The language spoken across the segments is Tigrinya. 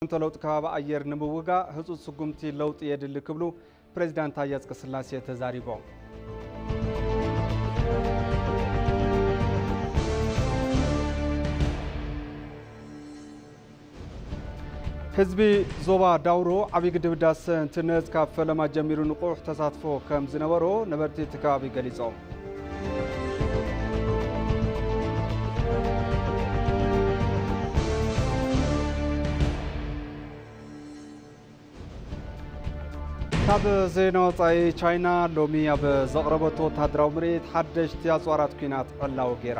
ጽዕንቶ ለውጢ ከባቢ ኣየር ንምውጋእ ህጹጽ ስጉምቲ ለውጢ የድሊ ክብሉ ፕሬዚዳንት ታዬ ኣጽቀስላሴ ተዛሪቦም። ህዝቢ ዞባ ዳውሮ ዓብዪ ግድብ ህዳሰ እንትንህዝ ካብ ፈለማ ጀሚሩ ንቑሕ ተሳትፎ ከም ዝነበሮ ነበርቲ እቲ ከባቢ ገሊጾም። ካብ ዜና ወጻኢ፣ ቻይና ሎሚ ኣብ ዘቕረበቶ ወተሃደራዊ ምርኢት ሓደሽቲ ኣጽዋራት ኲናት ዕላዊ ገይራ።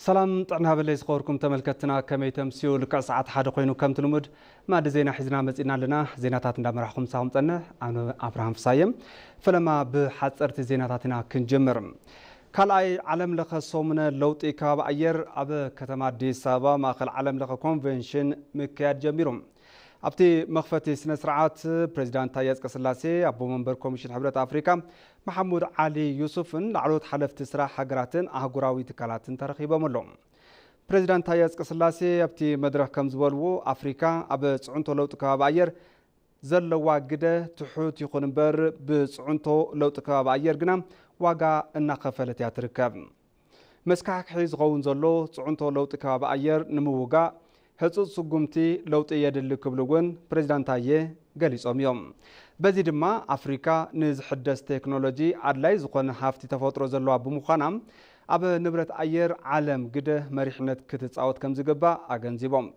ሰላም ጥዕና ሃበለይ ዝኸበርኩም ተመልከትና፣ ከመይ ተምስዩ? ልክዕ ሰዓት ሓደ ኮይኑ ከምቲ ልሙድ ማእዲ ዜና ሒዝና መጺና ኣለና። ዜናታት እንዳመራሕኹም ምሳኹም ጸንሕ ኣነ ኣብርሃም ፍሳየ። ፈለማ ብሓጸርቲ ዜናታት ኢና ክንጅምር። ካልኣይ ዓለም ለኸ ሰሙነ ለውጢ ከባቢ ኣየር ኣብ ከተማ ኣዲስ ኣበባ ማእከል ዓለም ለኸ ኮንቨንሽን ምክያድ ጀሚሩ። ኣብቲ መኽፈቲ ስነ ስርዓት ፕሬዚዳንት ታዬ ኣጽቀስላሴ፣ ኣቦ መንበር ኮሚሽን ሕብረት ኣፍሪካ መሓሙድ ዓሊ ዩሱፍን ላዕለዎት ሓለፍቲ ስራሕ ሃገራትን ኣህጉራዊ ትካላትን ተረኺቦም ኣለዉ። ፕሬዚዳንት ታዬ ኣጽቀስላሴ ኣብቲ መድረኽ ከም ዝበልዎ፣ ኣፍሪካ ኣብ ጽዕንቶ ለውጢ ከባቢ ኣየር ዘለዋ ግደ ትሑት ይኹን እምበር፣ ብጽዕንቶ ለውጢ ከባቢ ኣየር ግና ዋጋ እናኸፈለት እያ ትርከብ። መስካሕክሒ ዝኸውን ዘሎ ጽዕንቶ ለውጢ ከባቢ ኣየር ንምውጋእ ህጹጽ ስጉምቲ ለውጢ የድሊ ክብሉ እውን ፕሬዚዳንት ታዬ ገሊጾም እዮም። በዚ ድማ ኣፍሪካ ንዝሕደስ ቴክኖሎጂ ኣድላይ ዝኾነ ሃፍቲ ተፈጥሮ ዘለዋ ብምዃና፣ ኣብ ንብረት ኣየር ዓለም ግደ መሪሕነት ክትጻወት ከም ዝግባእ ኣገንዚቦም።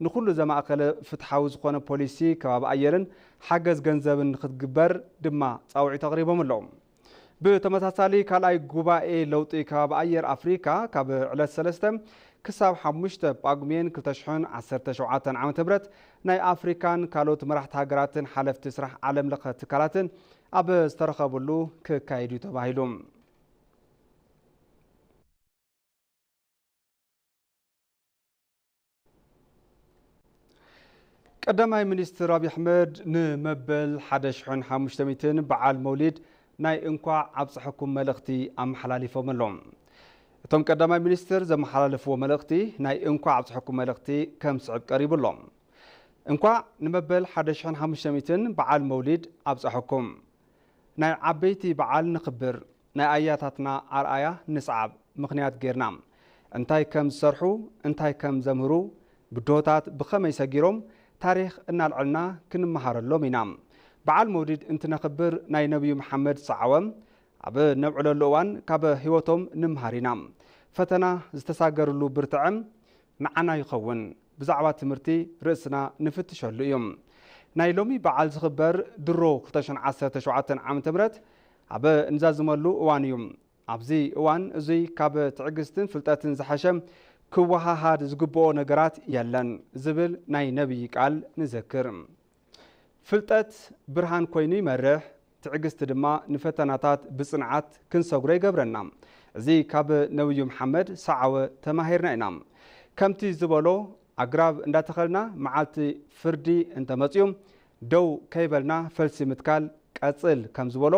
ንኹሉ ዘማእከለ ፍትሓዊ ዝኾነ ፖሊሲ ከባቢ ኣየርን ሓገዝ ገንዘብን ንክትግበር ድማ ጻውዒት ኣቕሪቦም ኣለዉ። ብተመሳሳሊ፣ ካልኣይ ጉባኤ ለውጢ ከባቢ ኣየር ኣፍሪካ ካብ ዕለት ሰለስተ ክሳብ ሓሙሽተ ጳጉሜን ክልተ ሽሕን ዓሰርተ ሸውዓተን ዓመተ ምህረት ናይ ኣፍሪካን ካልኦት መራሕቲ ሃገራትን ሓለፍቲ ስራሕ ዓለም ለኸ ትካላትን ኣብ ዝተረኸብሉ ክካየድ እዩ ተባሂሉ። ቀዳማይ ሚኒስትር ኣብይ ኣሕመድ ንመበል ሓደ ሽሕን ሓሙሽተ ሚእትን በዓል መውሊድ ናይ እንኳዕ ኣብፀሐኩም መልእኽቲ ኣመሓላሊፎም ኣለዉ። እቶም ቀዳማይ ሚኒስትር ዘመሓላለፍዎ መልእኽቲ ናይ እንኳዕ ኣብፀሐኩም መልእኽቲ ከም ዝስዕብ ቀሪቡ ኣሎ። እንኳዕ ንመበል ሓደ ሽሕን ሓሙሽተ ሚእትን በዓል መውሊድ ኣብፀሐኩም። ናይ ዓበይቲ በዓል ንኽብር፣ ናይ ኣያታትና ኣርኣያ ንስዓብ ምኽንያት ጌርና። እንታይ ከም ዝሰርሑ፣ እንታይ ከም ዘምህሩ፣ ብድሆታት ብኸመይ ሰጊሮም፣ ታሪኽ እናልዐልና ክንመሃረሎም ኢና። በዓል መውሊድ እንትነኽብር ናይ ነብዩ መሓመድ ሰዓወ ኣብ ነብዕለሉ እዋን ካብ ህይወቶም ንምሃር ኢና። ፈተና ዝተሳገርሉ ብርትዐ ንዓና ይኸውን። ብዛዕባ ትምህርቲ ርእስና ንፍትሸሉ እዩ። ናይ ሎሚ በዓል ዝኽበር ድሮ ክልተ ሽሕን ዓሰርተ ሸውዓተን ዓመተ ምህረት ኣብ እንዛዝመሉ እዋን እዩ። ኣብዚ እዋን እዙይ ካብ ትዕግስትን ፍልጠትን ዝሓሸ ክወሃሃድ ዝግብኦ ነገራት የለን ዝብል ናይ ነቢይ ቃል ንዘክር። ፍልጠት ብርሃን ኮይኑ ይመርሕ፣ ትዕግስቲ ድማ ንፈተናታት ብጽንዓት ክንሰግሮ ይገብረና። እዚ ካብ ነብዩ መሓመድ ሰዓወ ተማሂርና ኢና። ከምቲ ዝበሎ፣ ኣግራብ እንዳተኸልና መዓልቲ ፍርዲ እንተመጽኡ፣ ደው ከይበልና ፈልሲ ምትካል ቀጽል ከም ዝበሎ፣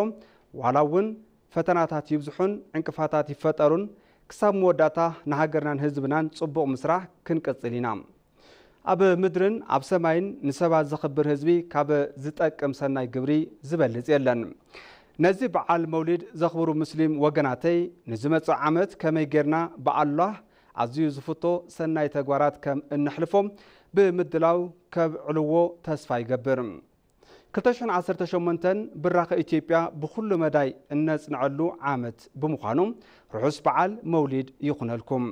ዋላ እውን ፈተናታት ይብዝሑን ዕንቅፋታት ይፈጠሩን፣ ክሳብ መወዳእታ ንሃገርናን ህዝብናን ጽቡቕ ምስራሕ ክንቅጽል ኢና። ኣብ ምድርን ኣብ ሰማይን ንሰባት ዘኽብር ህዝቢ ካብ ዝጠቅም ሰናይ ግብሪ ዝበልጽ የለን። ነዚ በዓል መውሊድ ዘኽብሩ ሙስሊም ወገናተይ፣ ንዝመጽእ ዓመት ከመይ ጌርና ብኣላህ ኣዝዩ ዝፍቶ ሰናይ ተግባራት ከም እነሕልፎ ብምድላው ከብዕልዎ ተስፋ ይገብር። ክልተ ሽሕን ዓሰርተ ሸሞንተን ብራኸ ኢትዮጵያ ብኹሉ መዳይ እነጽንዐሉ ዓመት ብምዃኑ፣ ርሑስ በዓል መውሊድ ይኹነልኩም።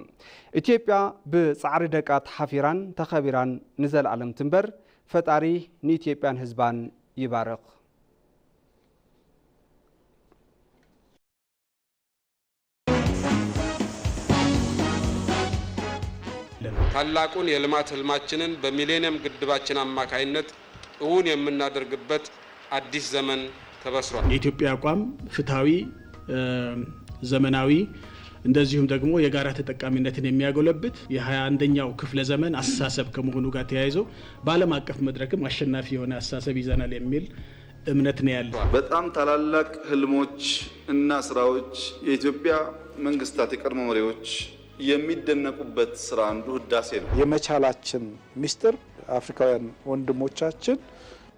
ኢትዮጵያ ብጻዕሪ ደቃ ተሓፊራን ተኸቢራን ንዘለኣለም ትንበር። ፈጣሪ ንኢትዮጵያን ህዝባን ይባርኽ። ታላቁን የልማት ህልማችንን በሚሌኒየም ግድባችን አማካይነት እውን የምናደርግበት አዲስ ዘመን ተበስሯል። የኢትዮጵያ አቋም ፍትሐዊ፣ እ፣ ዘመናዊ፣ እንደዚሁም ደግሞ የጋራ ተጠቃሚነትን የሚያጎለብት የ21ኛው ክፍለ ዘመን አስተሳሰብ ከመሆኑ ጋር ተያይዞ በዓለም አቀፍ መድረክም አሸናፊ የሆነ አስተሳሰብ ይዘናል የሚል እምነት ነው ያለው። በጣም ታላላቅ ህልሞች እና ስራዎች የኢትዮጵያ መንግስታት የቀድሞ መሪዎች የሚደነቁበት ስራ አንዱ ህዳሴ ነው። የመቻላችን ሚስጥር አፍሪካውያን ወንድሞቻችን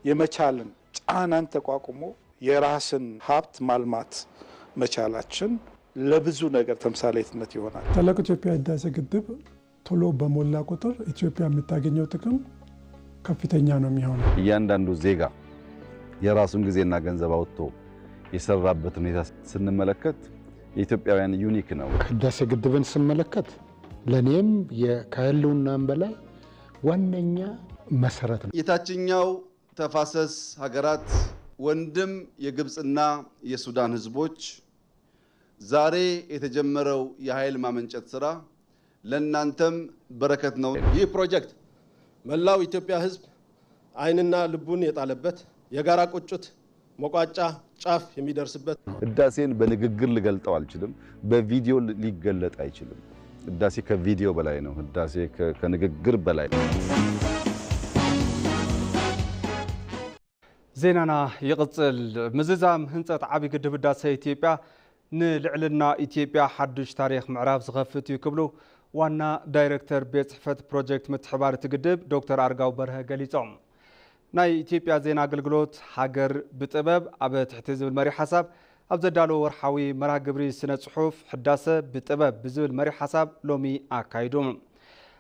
የመቻልን ጫናን ተቋቁሞ የራስን ሀብት ማልማት መቻላችን ለብዙ ነገር ተምሳሌትነት ይሆናል። ታላቁ ኢትዮጵያ ህዳሴ ግድብ ቶሎ በሞላ ቁጥር ኢትዮጵያ የምታገኘው ጥቅም ከፍተኛ ነው የሚሆነው። እያንዳንዱ ዜጋ የራሱን ጊዜና ገንዘብ አውጥቶ የሰራበትን ሁኔታ ስንመለከት የኢትዮጵያውያን ዩኒክ ነው። ህዳሴ ግድብን ስመለከት ለእኔም ከህልውናም በላይ ዋነኛ መሰረት ነው። የታችኛው ተፋሰስ ሀገራት ወንድም የግብፅና የሱዳን ህዝቦች ዛሬ የተጀመረው የኃይል ማመንጨት ስራ ለእናንተም በረከት ነው። ይህ ፕሮጀክት መላው ኢትዮጵያ ህዝብ አይንና ልቡን የጣለበት የጋራ ቁጭት መቋጫ ጫፍ የሚደርስበት ህዳሴን በንግግር ልገልጠው አልችልም። በቪዲዮ ሊገለጥ አይችልም። ህዳሴ ከቪዲዮ በላይ ነው። ህዳሴ ከንግግር በላይ ነው። ዜናና ይቕጽል። ምዝዛም ህንጸት ዓቢ ግድብ ህዳሰ ኢትዮጵያ ንልዕልና ኢትዮጵያ ሓዱሽ ታሪኽ ምዕራፍ ዝኸፍት እዩ ክብሉ ዋና ዳይረክተር ቤት ጽሕፈት ፕሮጀክት ምትሕባር እቲ ግድብ ዶክተር ኣርጋው በርሀ ገሊጾም። ናይ ኢትዮጵያ ዜና ኣገልግሎት ሃገር ብጥበብ ኣብ ትሕቲ ዝብል መሪ ሓሳብ ኣብ ዘዳለዎ ወርሓዊ መርሃ ግብሪ ስነ ጽሑፍ ሕዳሰ ብጥበብ ብዝብል መሪ ሓሳብ ሎሚ ኣካይዱ።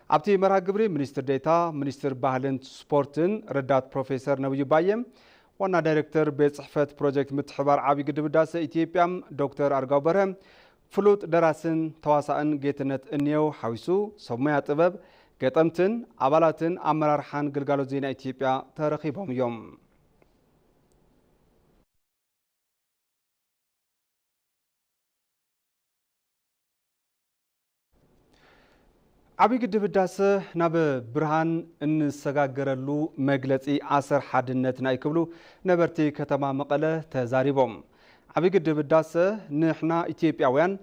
ኣብቲ መርሃ ግብሪ ሚኒስትር ዴታ ሚኒስትር ባህልን ስፖርትን ረዳት ፕሮፌሰር ነብዩ ባየ፣ ዋና ዳይሬክተር ቤት ጽሕፈት ፕሮጀክት ምትሕባር ዓቢ ግድብ ህዳሰ ኢትዮጵያ ዶክተር ኣርጋው በርሀ፣ ፍሉጥ ደራስን ተዋሳእን ጌትነት እንየው ሓዊሱ ሰብ ሞያ ጥበብ፣ ገጠምትን ኣባላትን ኣመራርሓን ግልጋሎት ዜና ኢትዮጵያ ተረኺቦም እዮም። ዓብዪ ግድብ ህዳሰ ናብ ብርሃን እንሰጋገረሉ መግለፂ ኣሰር ሓድነትና እዩ ክብሉ ነበርቲ ከተማ መቐለ ተዛሪቦም። ዓብዪ ግድብ ህዳሰ ንሕና ኢትዮጵያውያን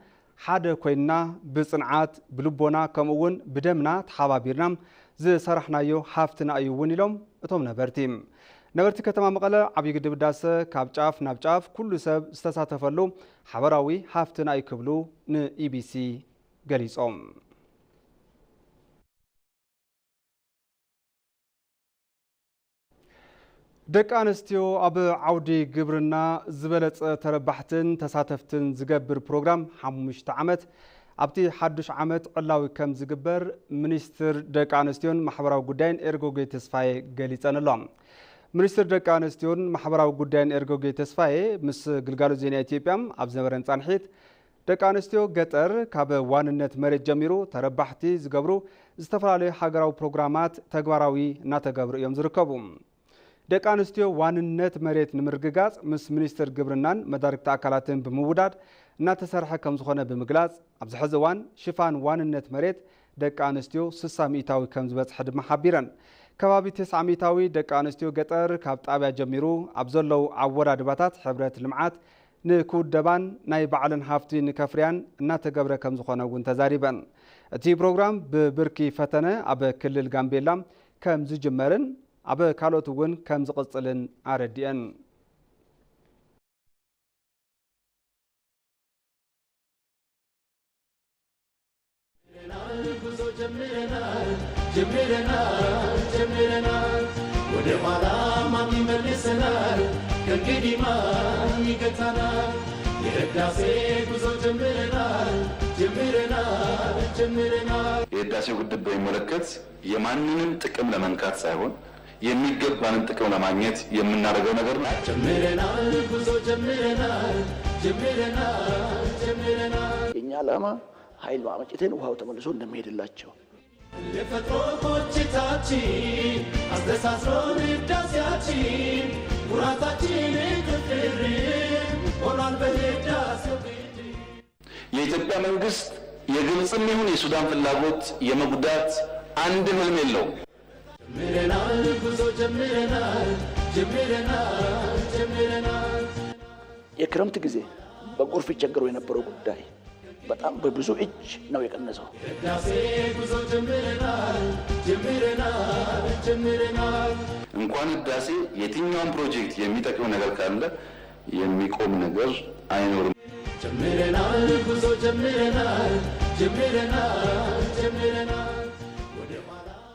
ሓደ ኮይንና ብፅንዓት ብልቦና ከምኡ እውን ብደምና ተሓባቢርና ዝሰራሕናዮ ሃፍትና እዩ እውን ኢሎም እቶም ነበርቲ። ነበርቲ ከተማ መቐለ ዓብዪ ግድብ ህዳሰ ካብ ጫፍ ናብ ጫፍ ኩሉ ሰብ ዝተሳተፈሉ ሓበራዊ ሃፍትና እዩ ክብሉ ንኢቢሲ ገሊፆም። ደቂ ኣንስትዮ ኣብ ዓውዲ ግብርና ዝበለፀ ተረባሕትን ተሳተፍትን ዝገብር ፕሮግራም ሓሙሽተ ዓመት ኣብቲ ሓዱሽ ዓመት ዕላዊ ከም ዝግበር ሚኒስትር ደቂ ኣንስትዮን ማሕበራዊ ጉዳይን ኤርጎጌ ተስፋዬ ገሊፀን ኣሎ። ሚኒስትር ደቂ ኣንስትዮን ማሕበራዊ ጉዳይን ኤርጎጌ ተስፋዬ ምስ ግልጋሎት ዜና ኢትዮጵያ ኣብ ዝነበረን ፃንሒት ደቂ ኣንስትዮ ገጠር ካብ ዋንነት መሬት ጀሚሩ ተረባሕቲ ዝገብሩ ዝተፈላለዩ ሃገራዊ ፕሮግራማት ተግባራዊ እናተገብሩ እዮም ዝርከቡ። ደቂ ኣንስትዮ ዋንነት መሬት ንምርግጋፅ ምስ ሚኒስቴር ግብርናን መዳርግቲ ኣካላትን ብምውዳድ እናተሰርሐ ከምዝኾነ ብምግላፅ ኣብዚ ሕዚ እዋን ሽፋን ዋንነት መሬት ደቂ ኣንስትዮ ስሳ ሚእታዊ ከም ዝበፅሐ ድማ ሓቢረን። ከባቢ ተስዓ ሚእታዊ ደቂ ኣንስትዮ ገጠር ካብ ጣብያ ጀሚሩ ኣብ ዘለዉ ኣወዳድባታት ሕብረት ልምዓት ንክውደባን ናይ ባዕለን ሃፍቲ ንከፍርያን እናተገብረ ከምዝኾነ እውን ተዛሪበን። እቲ ፕሮግራም ብብርኪ ፈተነ ኣብ ክልል ጋምቤላ ከም ዝጅመርን ኣብ ካልኦት እውን ከም ዝቕፅልን ኣረዲአን። ጀምረናል ጀምረናል ጀምረናል ወደ ኋላ ማን ይመልሰናል ከእንግዲህ ማን ይገታናል የህዳሴ ጉዞ ጀምረናል ጀምረናል ጀምረናል የህዳሴው ግድብ በሚመለከት የማንንም ጥቅም ለመንካት ሳይሆን የሚገባንን ጥቅም ለማግኘት የምናደርገው ነገር ነው። ጀምረናል ጉዞ ጀምረናል ጀምረናል ጀምረናል የኛ ዓላማ ኃይል ማመንጨትን ውሃው ተመልሶ እንደሚሄድላቸው የፈጥሮ ቆጭታችን አስተሳስሮን ህዳሴያችን ኩራታችን ክብር ሆኗል በህዳሴው ግድብ። የኢትዮጵያ መንግስት የግብፅም ይሁን የሱዳን ፍላጎት የመጉዳት አንድም ህልም የለውም። ጀምረናል ጉዞ ጀምረናል ጀምረናል ጀምረናል የክረምት ጊዜ በጎርፍ ይቸገሩ የነበረው ጉዳይ በጣም በብዙ እጅ ነው የቀነሰው። ህዳሴ ጉዞ ጀምረናል ጀምረናል ጀምረናል። እንኳን ህዳሴ የትኛውም ፕሮጀክት የሚጠቅም ነገር ካለ የሚቆም ነገር አይኖርም። ጀምረናል ጉዞ ጀምረናል ጀምረናል ጀምረናል።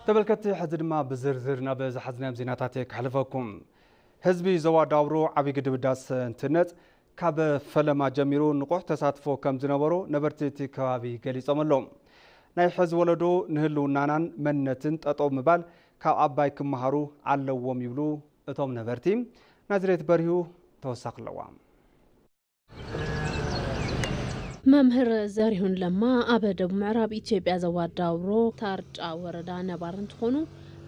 ተመልከትቲ፣ ሕዚ ድማ ብዝርዝር ናብ ዝሓዝናዮም ዜናታት ከሕልፈኩም። ህዝቢ ዞባ ዳውሮ ዓብዪ ግድብ ህዳሰ እንትህነፅ ካብ ፈለማ ጀሚሩ ንቑሕ ተሳትፎ ከም ዝነበሮ ነበርቲ እቲ ከባቢ ገሊጾም ኣለዉ። ናይ ሕዚ ወለዶ ንህልውናናን መንነትን ጠጠው ምባል ካብ ኣባይ ክመሃሩ ኣለዎም ይብሉ እቶም ነበርቲ። ናዝሬት በሪሁ ተወሳኺ ኣለዋ። መምህር ዘሪሁን ለማ ኣብ ደቡብ ምዕራብ ኢትዮጵያ ዞባ ዳውሮ ታርጫ ወረዳ ነባር እንትኾኑ፣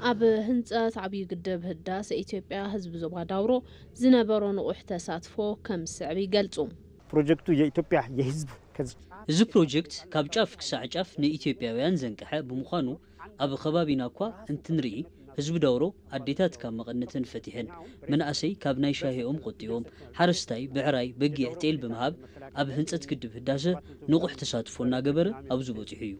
ኣብ ህንፀት ዓብዪ ግድብ ህዳሰ ኢትዮጵያ ህዝቢ ዞባ ዳውሮ ዝነበሮ ንቑሕ ተሳትፎ ከም ዝስዕብ ይገልፁ። ፕሮጀክቱ የኢትዮጵያ የህዝብ ከዚ እዚ ፕሮጀክት ካብ ጫፍ ክሳዕ ጫፍ ንኢትዮጵያውያን ዘንቀሐ ብምዃኑ፣ ኣብ ከባቢና እኳ እንትንርኢ፣ ህዝቢ ዳውሮ ኣዴታት ካብ መቐነተን ፈቲሐን፣ መናእሰይ ካብ ናይ ሻሂኦም ቆጢቦም፣ ሓረስታይ ብዕራይ፣ በጊዕ፣ ጤል ብምሃብ ኣብ ህንፀት ግድብ ህዳሰ ንቑሕ ተሳትፎ እናገበረ ኣብዚ በፂሑ እዩ።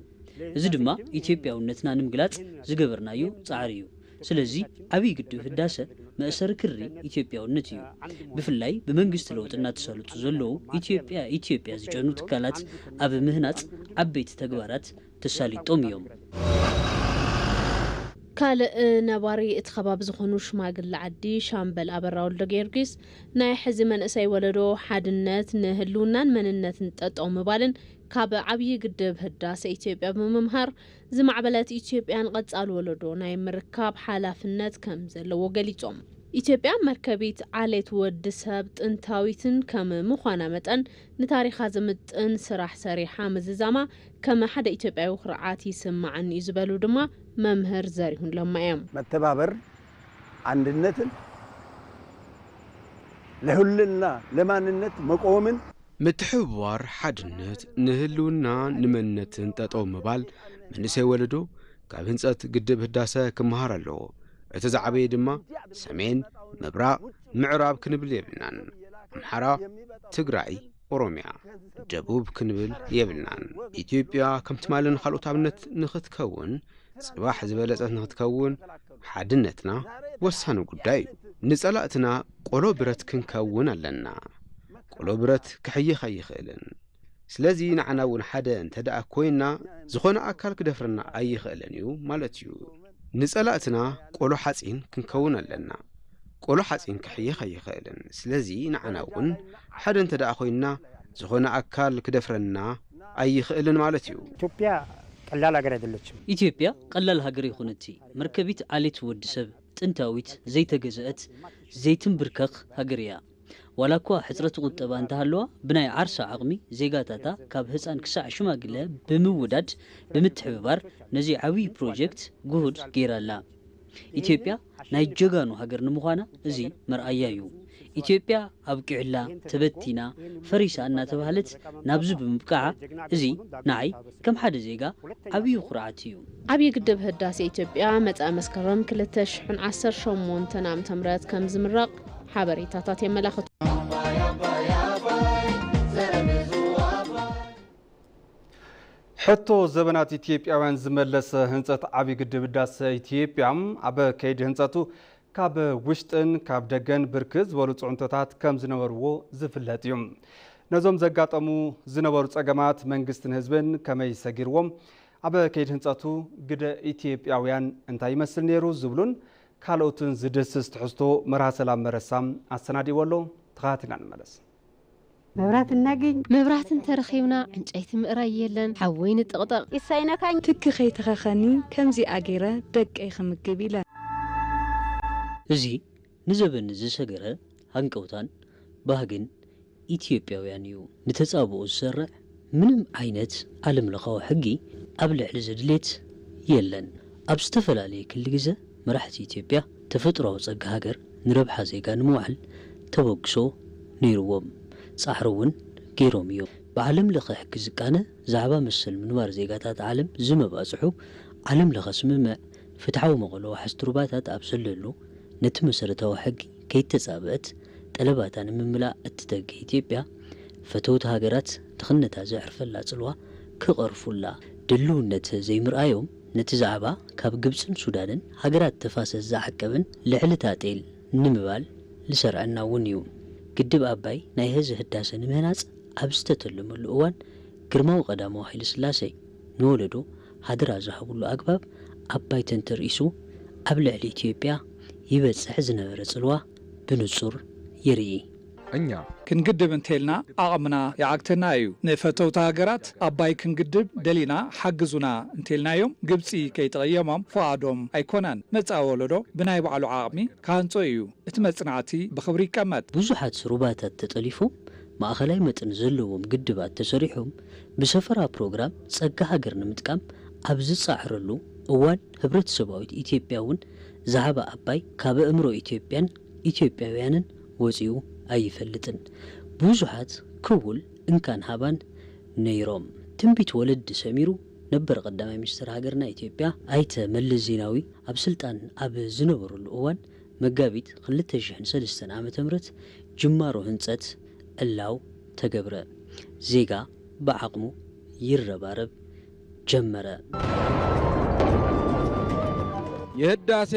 እዚ ድማ ኢትዮጵያውነትና ንምግላፅ ዝገበርናዮ ፃዕሪ እዩ። ስለዚ ዓብዪ ግድብ ህዳሰ መእሰሪ ክሪ ኢትዮጵያውነት እዩ። ብፍላይ ብመንግስቲ ለውጢ እናተሳለጡ ዘለዉ ኢትዮጵያ ኢትዮጵያ ዝጨኑ ትካላት ኣብ ምህናፅ ዓበይቲ ተግባራት ተሳሊጦም እዮም። ካልእ ነባሪ እቲ ከባቢ ዝኾኑ ሽማግለ ዓዲ ሻምበል ኣበራ ወልደ ጊዮርጊስ፣ ናይ ሕዚ መንእሰይ ወለዶ ሓድነት ንህልውናን መንነትን ጠጠው ምባልን ካብ ዓብዪ ግድብ ህዳሰ ኢትዮጵያ ብምምሃር ዝማዕበለት ኢትዮጵያን ቀፃሊ ወለዶ ናይ ምርካብ ሓላፍነት ከም ዘለዎ ገሊፆም። ኢትዮጵያ መርከቢት ዓሌት ወዲ ሰብ ጥንታዊትን ከም ምዃና መጠን ንታሪኻ ዝምጥን ስራሕ ሰሪሓ ምዝዛማ ከም ሓደ ኢትዮጵያዊ ኩርዓት ይስማዓኒ እዩ ዝበሉ ድማ መምህር ዘሪሁን ለማ እዮም። መተባበር፣ አንድነትን ለሁልና ለማንነት መቆምን ምትሕብባር፣ ሓድነት፣ ንህልውና ንመንነትን ጠጠው ምባል መንእሰይ ወለዶ ካብ ህንፀት ግድብ ህዳሰ ክመሃር ኣለዎ። እቲ ዝዓበየ ድማ ሰሜን፣ ምብራቕ፣ ምዕራብ ክንብል የብልናን። ኣምሓራ፣ ትግራይ፣ ኦሮሚያ፣ ደቡብ ክንብል የብልናን። ኢትዮጵያ ከም ትማልን ካልኦት ኣብነት ንኽትከውን፣ ፅባሕ ዝበለፀት ንኽትከውን ሓድነትና ወሳኒ ጉዳይ እዩ። ንፀላእትና ቆሎ ብረት ክንከውን ኣለና። ቆሎ ብረት ክሕይኽ ኣይኽእልን። ስለዚ ንዓና እውን ሓደ እንተ ደኣ ኮይንና ዝኾነ ኣካል ክደፍረና ኣይኽእልን እዩ ማለት እዩ። ንጸላእትና ቆሎ ሓጺን ክንከውን ኣለና። ቆሎ ሓጺን ክሕይኽ ኣይኽእልን። ስለዚ ንዓና እውን ሓደ እንተ ደኣ ኮይንና ዝኾነ ኣካል ክደፍረና ኣይኽእልን ማለት እዩ። ኢትዮጵያ ቀላል ሀገር አይደለችም። ኢትዮጵያ ቀላል ሃገር ኣይኮነቲ። መርከቢት ዓሌት ወዲ ሰብ ጥንታዊት ዘይተገዝአት ዘይትንብርከኽ ሃገር እያ። ዋላ እኳ ሕፅረት ቁጠባ እንተሃለዋ ብናይ ዓርሳ ዓቕሚ ዜጋታታ ካብ ህፃን ክሳዕ ሽማግለ ብምውዳድ ብምትሕብባር ነዚ ዓብዪ ፕሮጀክት ግሁድ ገይራ ኣላ። ኢትዮጵያ ናይ ጀጋኑ ሃገር ንምዃና እዚ መርኣያ እዩ። ኢትዮጵያ ኣብቂዑላ፣ ተበቲና፣ ፈሪሳ እናተባህለት ናብዚ ብምብቃዓ እዚ ንዓይ ከም ሓደ ዜጋ ዓብዪ ኩርዓት እዩ። ዓብዪ ግድብ ህዳሴ ኢትዮጵያ መጻኢ መስከረም ክልተ ሽሕን ዓሰርተ ሸሞንተን ዓመተ ምህረት ከም ዝምረቕ ሓበሬታታት የመላኽቱ። ሕቶ ዘበናት ኢትዮጵያውያን ዝመለሰ ህንፀት ዓብዪ ግድብ ህዳሰ ኢትዮጵያ ኣብ ከይዲ ህንፀቱ ካብ ውሽጥን ካብ ደገን ብርክት ዝበሉ ፅዕንቶታት ከም ዝነበርዎ ዝፍለጥ እዩ። ነዞም ዘጋጠሙ ዝነበሩ ፀገማት መንግስትን ህዝብን ከመይ ሰጊርዎም፣ ኣብ ከይዲ ህንፀቱ ግደ ኢትዮጵያውያን እንታይ ይመስል ነይሩ ዝብሉን ካልኦትን ዝድስስ ትሕዝቶ መርሃ ሰላም መረሳ ኣሰናዲዎ ኣሎ። ተኸታቲልና ንመለስ። መብራት እናገኝ መብራት እንተረኺብና ዕንጨይቲ ምእራይ የለን፣ ሓዊ ንጥቕጥቕ። ይሳይነካኝ። ትኪ ከይተኸኸኒ ከምዚኣ ገይረ ደቀይ ክምግብ ኢለ። እዚ ንዘበን ዝሰገረ ሃንቀውታን ባህግን ኢትዮጵያውያን እዩ። ንተጻብኦ ዝሰርዕ ምንም ዓይነት ዓለምለኻዊ ሕጊ ኣብ ልዕሊ እዚ ድሌት የለን። ኣብ ዝተፈላለየ ክሊ ግዘ መራሕቲ ኢትዮጵያ ተፈጥሮኣዊ ጸጋ ሃገር ንረብሓ ዜጋ ንምውዓል ተበግሶ ነይርዎም፣ ጻዕሪ እውን ገይሮም እዮም። ብዓለም ለኸ ሕጊ ዝቃነ ዛዕባ መሰል ምንባር ዜጋታት ዓለም ዝመባጽሑ ዓለም ለኸ ስምምዕ ፍትሓዊ መቐሎ ወሓዝቲ ሩባታት ኣብ ዘለሉ ነቲ መሰረታዊ ሕጊ ከይተጻብአት ጠለባታ ንምምላእ እትተግህ ኢትዮጵያ ፈተውቲ ሃገራት ድኽነታ ዘዕርፈላ ጽልዋ ክቐርፉላ ድልውነት ዘይምርኣዮም፣ ነቲ ዛዕባ ካብ ግብጽን ሱዳንን ሃገራት ተፋሰስ ዝዓቀብን ልዕሊ ታጤል ንምባል ዝሰርዐና እውን እዩ። ግድብ ኣባይ ናይ ህዚ ህዳሰ ንምህናጽ ኣብ ዝተተለመሉ እዋን፣ ግርማዊ ቀዳማዊ ሃይለ ስላሴ ንወለዶ ሃደራ ዝሃብሉ ኣግባብ፣ ኣባይ ተንተርኢሱ ኣብ ልዕሊ ኢትዮጵያ ይበጽሕ ዝነበረ ጽልዋ ብንጹር የርኢ። እኛ ክንግድብ እንተልና ዓቕምና ይዓግተና እዩ። ንፈተውቲ ሃገራት ኣባይ ክንግድብ ደሊና ሓግዙና እንተልናዮም፣ ግብጺ ከይተቐየሞም ፍቓዶም ኣይኮነን። መጻኢ ወለዶ ብናይ ባዕሉ ዓቕሚ ክሃንጾ እዩ። እቲ መጽናዕቲ ብኽብሪ ይቀመጥ። ብዙሓት ሩባታት ተጠሊፎም፣ ማእኸላይ መጠን ዘለዎም ግድባት ተሰሪሖም፣ ብሰፈራ ፕሮግራም ጸጋ ሃገር ንምጥቃም ኣብ ዝጻዕረሉ እዋን፣ ህብረተሰባዊት ኢትዮጵያ እውን ዛዕባ ኣባይ ካብ ኣእምሮ ኢትዮጵያን ኢትዮጵያውያንን ወጺኡ ኣይፈልጥን። ብዙሓት ክውል እንካን ሃባን ነይሮም። ትንቢት ወለዲ ሰሚሩ፣ ነበር ቀዳማይ ሚኒስትር ሃገርና ኢትዮጵያ ኣይተ መለስ ዜናዊ ኣብ ስልጣን ኣብ ዝነበሩሉ እዋን፣ መጋቢት ክልተ ሽሕን ሰለስተን ዓመተ ምህረት ጅማሮ ህንጸት ዕላው ተገብረ። ዜጋ ብዓቕሙ ይረባረብ ጀመረ። የህዳሴ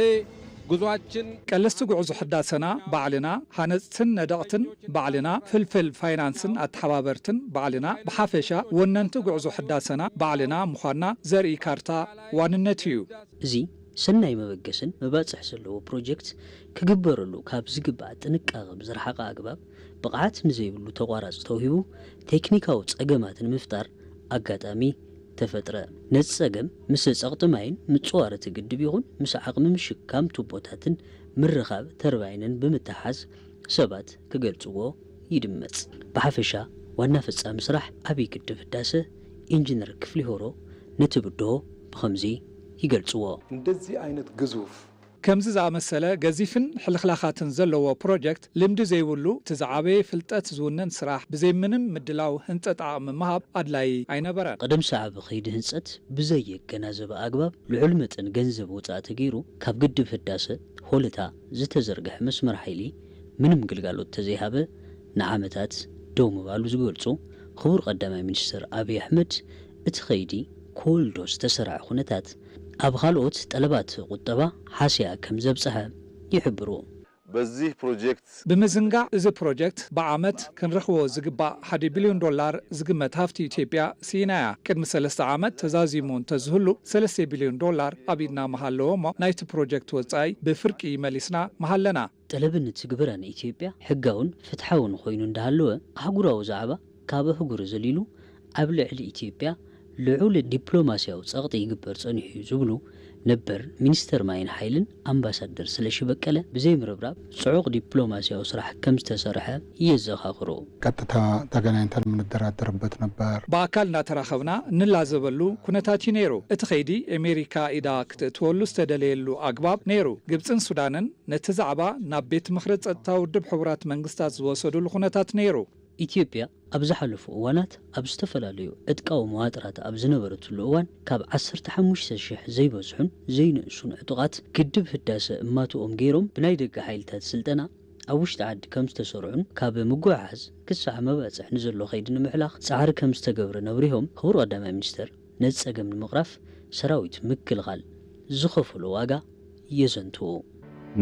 ጉዟችን ቀለስቲ ጉዕዞ ሕዳሰና ባዕልና፣ ሃነጽትን ነደቕትን ባዕልና፣ ፍልፍል ፋይናንስን ኣተሓባበርትን ባዕልና፣ ብሓፈሻ ወነንቲ ጉዕዞ ሕዳሰና ባዕልና ምዃንና ዘርኢ ካርታ ዋንነት እዩ። እዚ ሰናይ መበገስን መባጽሕ ዘለዎ ፕሮጀክት ክግበረሉ ካብ ዝግባእ ጥንቃቐ ብዝረሓቐ ኣግባብ፣ ብቕዓት ንዘይብሉ ተቋራጺ ተውሂቡ፣ ቴክኒካዊ ጸገማት ንምፍጣር ኣጋጣሚ ተፈጥረ። ነዚ ጸገም ምስ ጸቕጢ ማይን ምጽዋር እቲ ግድብ ይኹን ምስ ዓቕሚ ምሽካም ቱቦታትን ምርኻብ ተርባይንን ብምትሓዝ ሰባት ክገልጽዎ ይድመጽ። ብሓፈሻ ዋና ፈጻሚ ስራሕ ዓብዪ ግድብ ህዳሰ ኢንጂነር ክፍሊሆሮ ነቲ ብድሆ ብኸምዚ ይገልጽዎ። እንደዚህ አይነት ግዙፍ ከምዚ ዝኣመሰለ ገዚፍን ሕልኽላኻትን ዘለዎ ፕሮጀክት ልምዲ ዘይብሉ፣ እቲ ዝዓበየ ፍልጠት ዝውንን ስራሕ ብዘይ ምንም ምድላው ህንጸት ዓቕሚ ምሃብ ኣድላዪ ኣይነበረን። ቅደም ሰዓብ ከይዲ ህንጸት ብዘየገናዘበ ኣግባብ ልዑል መጠን ገንዘብ ወጻኢ ተገይሩ፣ ካብ ግድብ ህዳሰ ሆለታ ዝተዘርግሐ መስመር ሓይሊ ምንም ግልጋሎት ተዘይሃበ ንዓመታት ደው ምባሉ ዝገልጹ ክቡር ቀዳማይ ሚኒስትር ኣብይ ኣሕመድ፣ እቲ ከይዲ ክወልዶ ዝተሰርዐ ኩነታት ኣብ ካልኦት ጠለባት ቁጠባ ሃስያ ከም ዘብጽሐ ይሕብሩ። በዚህ ፕሮጀክት ብምዝንጋዕ፣ እዚ ፕሮጀክት ብዓመት ክንረኽቦ ዝግባእ ሓደ ቢልዮን ዶላር ዝግመት ሃፍቲ ኢትዮጵያ ስኢናያ። ቅድሚ ሰለስተ ዓመት ተዛዚሙ እንተዝህሉ፣ ሰለስተ ቢልዮን ዶላር ኣብ ኢድና ምሃለዎ እሞ፣ ናይቲ ፕሮጀክት ወጻኢ ብፍርቂ መሊስና ምሃለና። ጠለብን ትግበራን ኢትዮጵያ ሕጋውን ፍትሓውን ኮይኑ እንዳሃለወ፣ ኣህጉራዊ ዛዕባ ካብ ኣህጉር ዘሊሉ ኣብ ልዕሊ ኢትዮጵያ ልዑል ዲፕሎማስያዊ ጸቕጢ ይግበር ጸኒሑ እዩ ዝብሉ ነበር ሚኒስተር ማይን ሓይልን ኣምባሳደር ስለሺ በቀለ፣ ብዘይምርብራብ ጽዑቕ ዲፕሎማስያዊ ስራሕ ከም ዝተሰርሐ የዘኻኽሩ። ቀጥታ ተገናኝተን የምንደራደርበት ነበር። ብኣካል እናተራኸብና እንላዘበሉ ኩነታት እዩ ነይሩ። እቲ ከይዲ ኣሜሪካ ኢዳ ክትእትወሉ ዝተደለየሉ ኣግባብ ነይሩ። ግብፅን ሱዳንን ነቲ ዛዕባ ናብ ቤት ምኽሪ ጸጥታ ውድብ ሕቡራት መንግስታት ዝወሰዱሉ ኩነታት ነይሩ። ኢትዮጵያ ኣብ ዝሓለፉ እዋናት ኣብ ዝተፈላለዩ ዕጥቃዊ መዋጥራት ኣብ ዝነበረትሉ እዋን፣ ካብ ዓሰርተ ሓሙሽተ ሽሕ ዘይበዝሑን ዘይንእሱን ዕጡቓት ግድብ ህዳሰ እማትኦም ገይሮም ብናይ ደገ ሓይልታት ስልጠና ኣብ ውሽጢ ዓዲ ከም ዝተሰርዑን ካብ ምጉዕዓዝ ክሳዕ መባፅሕ ንዘሎ ከይዲ ንምሕላኽ ፃዕሪ ከም ዝተገብረ ነብሪሆም፣ ክቡር ቀዳማይ ሚኒስትር ነዚ ፀገም ንምቕራፍ ሰራዊት ምክልኻል ዝኸፈሎ ዋጋ የዘንትዉ።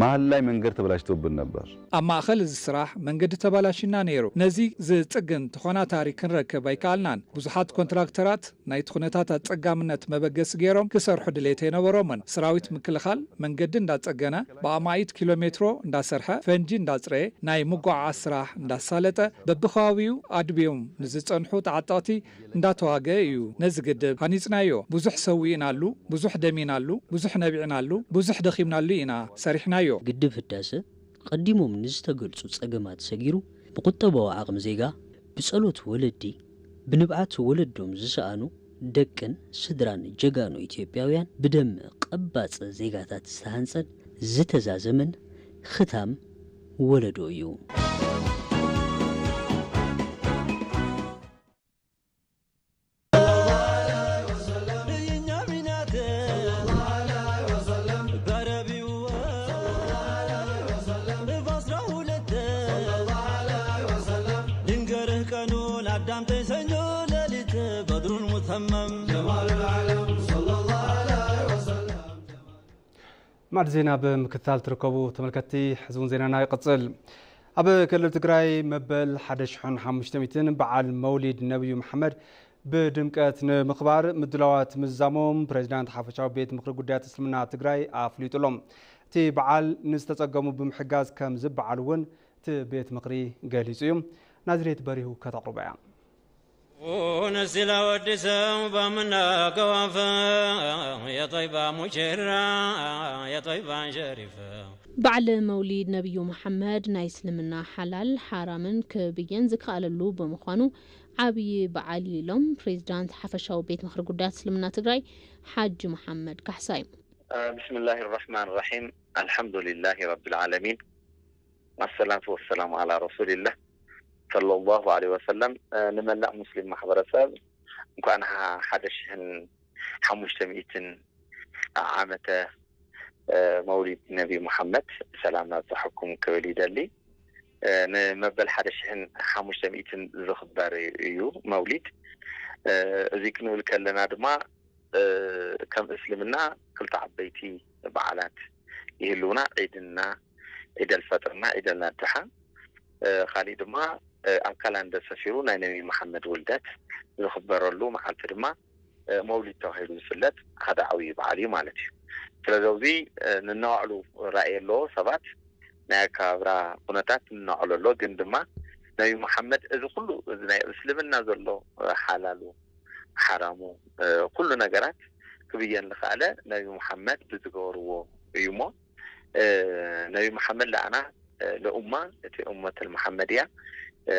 መሀል ላይ መንገድ ተበላሽቶብን ነበር። ኣብ ማእኸል እዚ ስራሕ መንገዲ ተባላሽና ነይሩ። ነዚ ዝጽግን ተኾናታሪ ክንረክብ ኣይከኣልናን። ብዙሓት ኮንትራክተራት ናይቲ ኩነታት ኣጸጋምነት መበገሲ ገይሮም ክሰርሑ ድሌት ኣይነበሮምን። ሰራዊት ምክልኻል መንገዲ እንዳጸገነ፣ ብኣማኢት ኪሎ ሜትሮ እንዳሰርሐ፣ ፈንጂ እንዳጽረየ፣ ናይ ምጉዕዓዝ ስራሕ እንዳሳለጠ፣ በብከባቢኡ ኣድብዮም ንዝጸንሑ ተዓጠቕቲ እንዳተዋገ እዩ ነዚ ግድብ ሃኒጽናዮ። ብዙሕ ሰዊእናሉ፣ ብዙሕ ደሚናሉ፣ ብዙሕ ነቢዕናሉ፣ ብዙሕ ደኺምናሉ ኢና ሰሪሕናዮ። ግድብ ህዳሰ ቀዲሞም ንዝተገልጹ ጸገማት ሰጊሩ፣ ብቁጠባዊ ዓቕሚ ዜጋ፣ ብጸሎት ወለዲ፣ ብንብዓት ወለዶም ዝሰኣኑ ደቅን ስድራን ጀጋኑ ኢትዮጵያውያን፣ ብደም ቀባጽ ዜጋታት ዝተሃንጸን ዝተዛዘመን ክታም ወለዶ እዩ። ማዕድ ዜና ብምክትታል ትርከቡ ተመልከትቲ፣ ሕዚ እውን ዜናና ይቕጽል። ኣብ ክልል ትግራይ መበል ሓደ ሽሕን ሓሙሽተ ሚእትን በዓል መውሊድ ነብዩ መሓመድ ብድምቀት ንምኽባር ምድላዋት ምዝዛሞም ፕሬዚዳንት ሓፈሻዊ ቤት ምኽሪ ጉዳያት እስልምና ትግራይ ኣፍሊጡሎም። እቲ በዓል ንዝተጸገሙ ብምሕጋዝ ከም ዝበዓል እውን እቲ ቤት ምኽሪ ገሊጹ እዩ። ናዝሬት በሪሁ ከተቕርቦ እያ። ነሲላ ወዲ ሰብ ባምና ገዋፈ የጠይባ ሙሽራ የጠይባ ሸሪፈ። በዓል መውሊድ ነብዩ መሓመድ ናይ እስልምና ሓላል ሓራምን ክብይን ዝከኣለሉ ብምዃኑ ዓብዪ በዓል እዩ ኢሎም ፕሬዚዳንት ሓፈሻዊ ቤት ምኽሪ ጉዳያት እስልምና ትግራይ ሓጂ መሓመድ ካሕሳይ። ብስምላህ ራሕማን ራሒም፣ ኣልሓምዱሊላህ ረቢል ዓለሚን፣ ኣሰላቱ ወሰላሙ ዓላ ረሱሊላህ ሰለላሁ ዓለይሂ ወሰለም። ንመላእ ሙስሊም ማሕበረሰብ እንኳን ሓደ ሽሕን ሓሙሽተ ሚእትን ዓመተ መውሊድ ነቢ ሙሓመድ ሰላም ናብፅሐኩም ክብል ይደሊ። ንመበል ሓደ ሽሕን ሓሙሽተ ሚእትን ዝኽበር እዩ መውሊድ። እዚ ክንብል ከለና ድማ ከም እስልምና ክልተ ዓበይቲ በዓላት ይህልውና፣ ዒድና ዒደል ፈጥርና ዒደል ናድሓ። ካሊእ ድማ ኣብ ካላንደር ሰፊሩ ናይ ነቢ መሓመድ ውልደት ዝኽበረሉ መዓልቲ ድማ መውሊድ ተባሂሉ ዝፍለጥ ሓደ ዓብዪ በዓል እዩ ማለት እዩ። ስለዚ ኣብዚ ንናዋዕሉ ራእይ ኣለዎ ሰባት ናይ ኣከባብራ ኩነታት ንናዋዕሉ ኣሎ። ግን ድማ ነቢ መሓመድ እዚ ኩሉ እዚ ናይ እስልምና ዘሎ ሓላሉ ሓራሙ ኩሉ ነገራት ክብየን ዝኸኣለ ነቢ መሓመድ ብዝገበርዎ እዩ እሞ ነቢ መሓመድ ለኣና ለኡማ እቲ እመተል መሓመድያ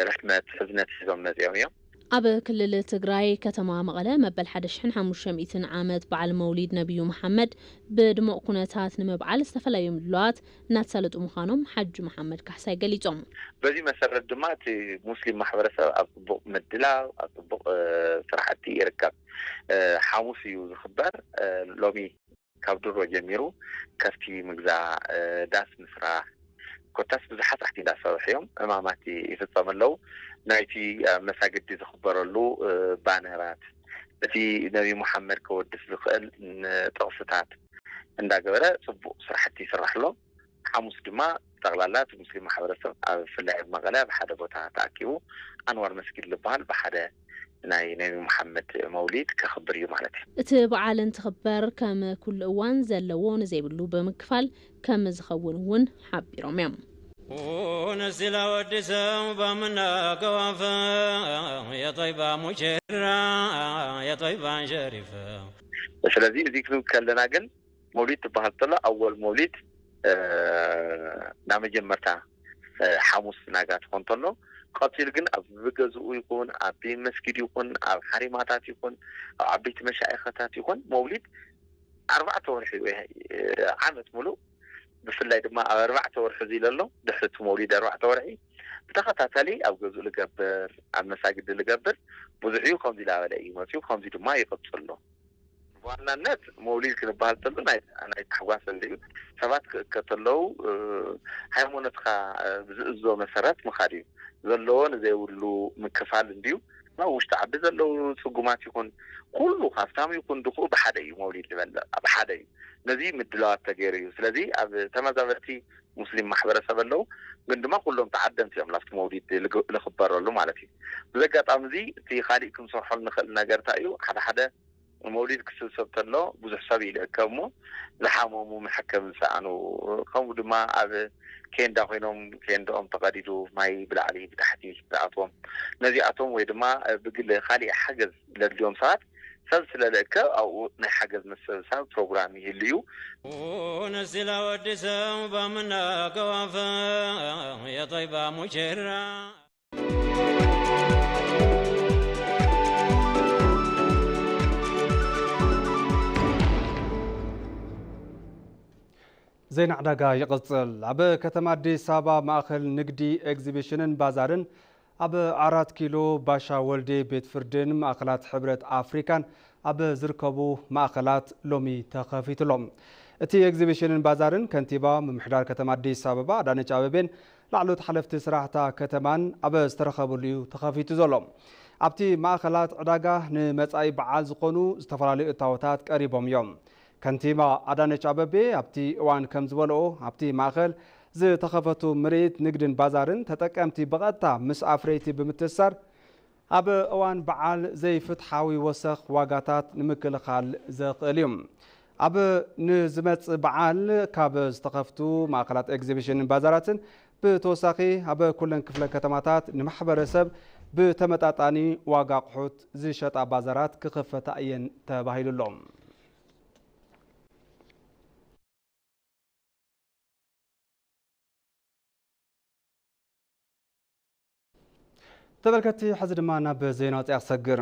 ርሕመት ሕዝነት ሒዞም መፂኦም እዮም። ኣብ ክልል ትግራይ ከተማ መቐለ መበል ሓደ ሽሕን ሓሙሽተ ሚእትን ዓመት በዓል መውሊድ ነብዩ መሓመድ ብድሙቕ ኩነታት ንምብዓል ዝተፈላለዩ ምድላዋት እናተሳለጡ ምዃኖም ሓጂ መሓመድ ካሕሳይ ገሊፆም። በዚ መሰረት ድማ እቲ ሙስሊም ማሕበረሰብ ኣብ ፅቡቕ ምድላው ኣብ ፅቡቕ ስራሕቲ ይርከብ። ሓሙስ እዩ ዝኽበር። ሎሚ ካብ ድሮ ጀሚሩ ከፍቲ ምግዛእ፣ ዳስ ምስራሕ፣ ኮታስ ብዙሓት ስራሕቲ እንዳሰርሑ እዮም። ዕማማት ይፍፀሙ ኣለዉ። ናይቲ ኣብ መሳግዲ ዝኽበረሉ ባነራት፣ እቲ ነቢ ሙሓመድ ከወድስ ዝኽእል ጥቕስታት እንዳገበረ ፅቡቕ ስራሕቲ ይስራሕ ኣሎ። ሓሙስ ድማ ጠቕላላ እቲ ሙስሊም ማሕበረሰብ ኣብ ብፍላይ ኣብ መቐለ ኣብ ሓደ ቦታ ተኣኪቡ ኣንዋር መስጊድ ዝበሃል ብሓደ ናይ ነቢ ሙሓመድ መውሊድ ከኽብር እዩ ማለት እዩ። እቲ በዓል እንትኽበር ከም ኩሉ እዋን ዘለዎ ንዘይብሉ ብምክፋል ከም ዝኸውን እውን ሓቢሮም እዮም። ነሲላ ወዲ ሰብ ባምና ገዋፈ የጠይባ ሙሽራ የጠይባ ሸሪፈ። ስለዚ እዚ ክንብል ከለና ግን መውሊድ ትበሃል ተሎ ኣወል መውሊድ ናብ መጀመርታ ሓሙስ ናጋ ትኾን ተሎ ቀፂሉ ግን ኣብ ብገዝኡ ይኹን ኣብ ቤት መስጊድ ይኹን ኣብ ሓሪማታት ይኹን ኣብ ዓበይቲ መሻይኸታት ይኹን መውሊድ ኣርባዕተ ወርሒ ዓመት ሙሉእ ብፍላይ ድማ ኣብ ኣርባዕተ ወርሒ እዚ ለሎ ድሕሪ እቲ መውሊድ ኣርባዕተ ወርሒ ብተኸታታሊ ኣብ ገዝኡ ልገብር ኣብ መሳግዲ ልገብር ብዙሕ እዩ። ከምዚ ላበለ እዩ መፅኡ ከምዚ ድማ ይቕፅሎ። ብዋናነት መውሊድ ክንበሃል ተሎ ናይ ናይ ታሕጓስ እንድዩ። ሰባት ክእከ ተለዉ ሃይማኖትካ ብዝእዞ መሰረት ምኻድ እዩ ዘለዎ ንዘይብሉ ምክፋል እንድዩ። ኣብ ውሽጢ ዓዲ ዘለዉ ፅጉማት ይኹን ኩሉ ሃፍታም ይኹን ድኹኡ ብሓደ እዩ መውሊድ ዝበልዕ ብሓደ እዩ። ነዚ ምድላዋት ተገይሩ እዩ። ስለዚ ኣብ ተመዛበልቲ ሙስሊም ማሕበረሰብ ኣለዉ ግን ድማ ኩሎም ተዓደምቲ እዮም ናብቲ መውሊድ ልኽበረሉ ማለት እዩ። ብዚ ኣጋጣሚ እዚ እቲ ካሊእ ክንሰርሖ ንኽእል ነገር እንታይ እዩ ሓደ ሓደ መውሊድ ክስብሰብ ተሎ ብዙሕ ሰብ ይልእከብ እሞ ዝሓመሙ መሐከሚ ዝሰኣኑ ከምኡ ድማ ኣብ ኬንዳ ኮይኖም ኬንድኦም ተቐዲዱ ማይ ብላዕሊ ብታሕቲ ዝኣትዎም ነዚኣቶም ወይ ድማ ብግለ ካሊእ ሓገዝ ለድልዮም ሰባት ሰብ ስለልእከብ ኣብኡ ናይ ሓገዝ ምሰብሳብ ፕሮግራም ይህሉ እዩ። ነሲላ ወዲ ሰብ ባምና ገዋፈ የጠይባ ሙሽራ። ዜና ዕዳጋ ይቕጽል። ኣብ ከተማ ኣዲስ ኣበባ ማእኸል ንግዲ ኤግዚቢሽንን ባዛርን ኣብ ኣራት ኪሎ ባሻ ወልዴ ቤት ፍርድን ማእኸላት ሕብረት ኣፍሪካን ኣብ ዝርከቡ ማእኸላት ሎሚ ተኸፊቱሎም። እቲ ኤግዚቢሽንን ባዛርን ከንቲባ ምምሕዳር ከተማ ኣዲስ ኣበባ ኣዳነች ኣበቤን ላዕሎት ሓለፍቲ ስራሕታ ከተማን ኣብ ዝተረኸብሉ እዩ ተኸፊቱ ዘሎ። ኣብቲ ማእኸላት ዕዳጋ ንመጻኢ በዓል ዝኾኑ ዝተፈላለዩ እታወታት ቀሪቦም እዮም። ከንቲባ ኣዳነች ኣበቤ ኣብቲ እዋን ከም ዝበልኦ፣ ኣብቲ ማእኸል ዝተኸፈቱ ምርኢት ንግድን ባዛርን ተጠቀምቲ ብቐጥታ ምስ ኣፍረይቲ ብምትእስሳር፣ ኣብ እዋን በዓል ዘይፍትሓዊ ወሰኽ ዋጋታት ንምክልኻል ዘኽእል እዩ። ኣብ ንዝመጽእ በዓል ካብ ዝተኸፍቱ ማእኸላት ኤግዚቢሽንን ባዛራትን ብተወሳኺ፣ ኣብ ኩለን ክፍለ ከተማታት ንማሕበረሰብ ብተመጣጣኒ ዋጋ ኣቑሑት ዝሸጣ ባዛራት ክኸፈታ እየን ተባሂሉ ኣሎ። ተመልከትቲ፣ ሕዚ ድማ ናብ ዜና ወጻኢ ክሰግር።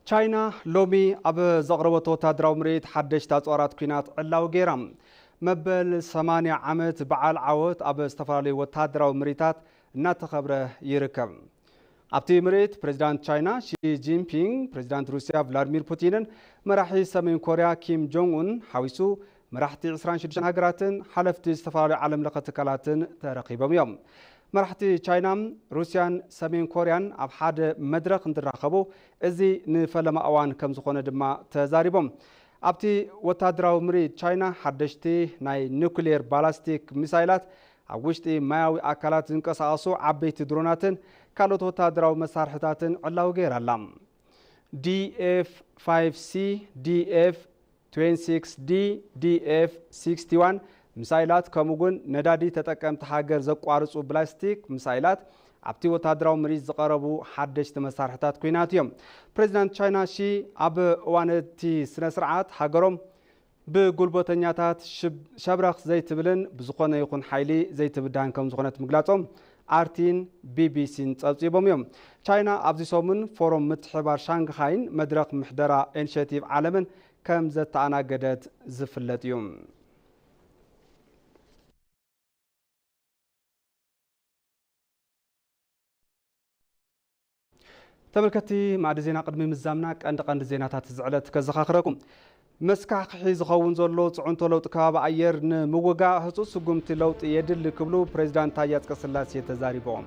ቻይና ሎሚ ኣብ ዘቕረበቶ ወታደራዊ ምርኢት ሓደሽቲ ኣጽዋራት ኲናት ዕላዊ ገይራ። መበል ሰማንያ ዓመት በዓል ዓወት ኣብ ዝተፈላለዩ ወታደራዊ ምርኢታት እናተኸብረ ይርከብ። ኣብቲ ምርኢት ፕሬዚዳንት ቻይና ሺ ጂንፒንግ፣ ፕሬዚዳንት ሩስያ ቭላድሚር ፑቲንን መራሒ ሰሜን ኮርያ ኪም ጆንግ ኡን ሓዊሱ መራሕቲ ዕስራን ሽዱሽተን ሃገራትን ሓለፍቲ ዝተፈላለዩ ዓለም ለኸ ትካላትን ተረኺቦም እዮም። መራሕቲ ቻይና፣ ሩስያን ሰሜን ኮርያን ኣብ ሓደ መድረኽ እንትራኸቡ፣ እዚ ንፈለማ እዋን ከም ዝኾነ ድማ ተዛሪቦም። ኣብቲ ወታደራዊ ምርኢት፣ ቻይና ሓደሽቲ ናይ ኑክሌር ባላስቲክ ሚሳይላት፣ ኣብ ውሽጢ ማያዊ ኣካላት ዝንቀሳቐሱ ዓበይቲ ድሮናትን ካልኦት ወታደራዊ መሳርሕታትን ዕላዊ ገይራ ኣላ። ዲ ኤፍ ፋይቭ ሲ፣ ዲ ኤፍ ትዌንቲ ሲክስ ዲ፣ ዲ ኤፍ ሲክስቲ ዋን ሚሳይላት፣ ከምኡ እውን ነዳዲ ተጠቀምቲ ሃገር ዘቋርጹ ብላስቲክ ሚሳይላት ኣብቲ ወታደራዊ ምርኢት ዝቐረቡ ሓደሽቲ መሳርሕታት ኲናት እዮም። ፕሬዚዳንት ቻይና ሺ ኣብ እዋን እቲ ስነ ስርዓት፣ ሃገሮም ብጉልበተኛታት ሽብ-፣ ሸብረኽ ዘይትብልን ብዝኾነ ይኹን ሓይሊ ዘይትብዳን ከም ዝኾነት ምግላጾም ኣርቲን ቢ ቢ ሲን ጸብጺቦም እዮም። ቻይና ኣብዚ ሰሙን ፎረም ምትሕብባር ሻንግሃይን መድረኽ ምሕደራ ኢኒሼቲቭ ዓለምን ከም ዘተኣናገደት ዝፍለጥ እዩ። ተመልከትቲ፣ ማዕዲ ዜና ቅድሚ ምዛምና ቀንዲ ቀንዲ ዜናታት እዚ ዕለት ከዘኻኽረኩም። መስካሕክሒ ዝኸውን ዘሎ ጽዕንቶ ለውጢ ከባቢ ኣየር ንምውጋእ ህጹጽ ስጉምቲ ለውጢ የድሊ ክብሉ ፕሬዚዳንት ታዬ ኣጽቀስላሴ ተዛሪቦም።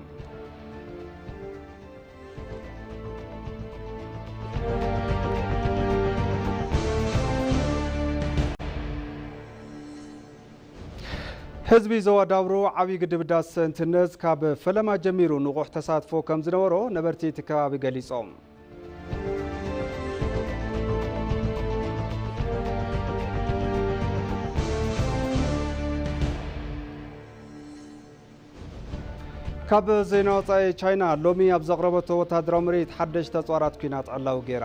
ህዝቢ ዞባ ዳውሮ ዓብዪ ግድብ ህዳሰ እንትህነጽ ካብ ፈለማ ጀሚሩ ንቑሕ ተሳትፎ ከም ዝነበሮ ነበርቲ እቲ ከባቢ ገሊጾም። ካብ ዜና ወጻኢ፣ ቻይና ሎሚ ኣብ ዘቕረበቶ ወታደራዊ ምርኢት ሓደሽቲ ኣጽዋራት ኲናት ዕላዊ ገይራ።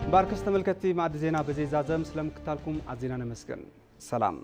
እምበኣርከስ ተመልከትቲ፣ ማዕዲ ዜና በዘይ ዛዘም ስለምክታልኩም ኣዚና ነመስግን። ሰላም።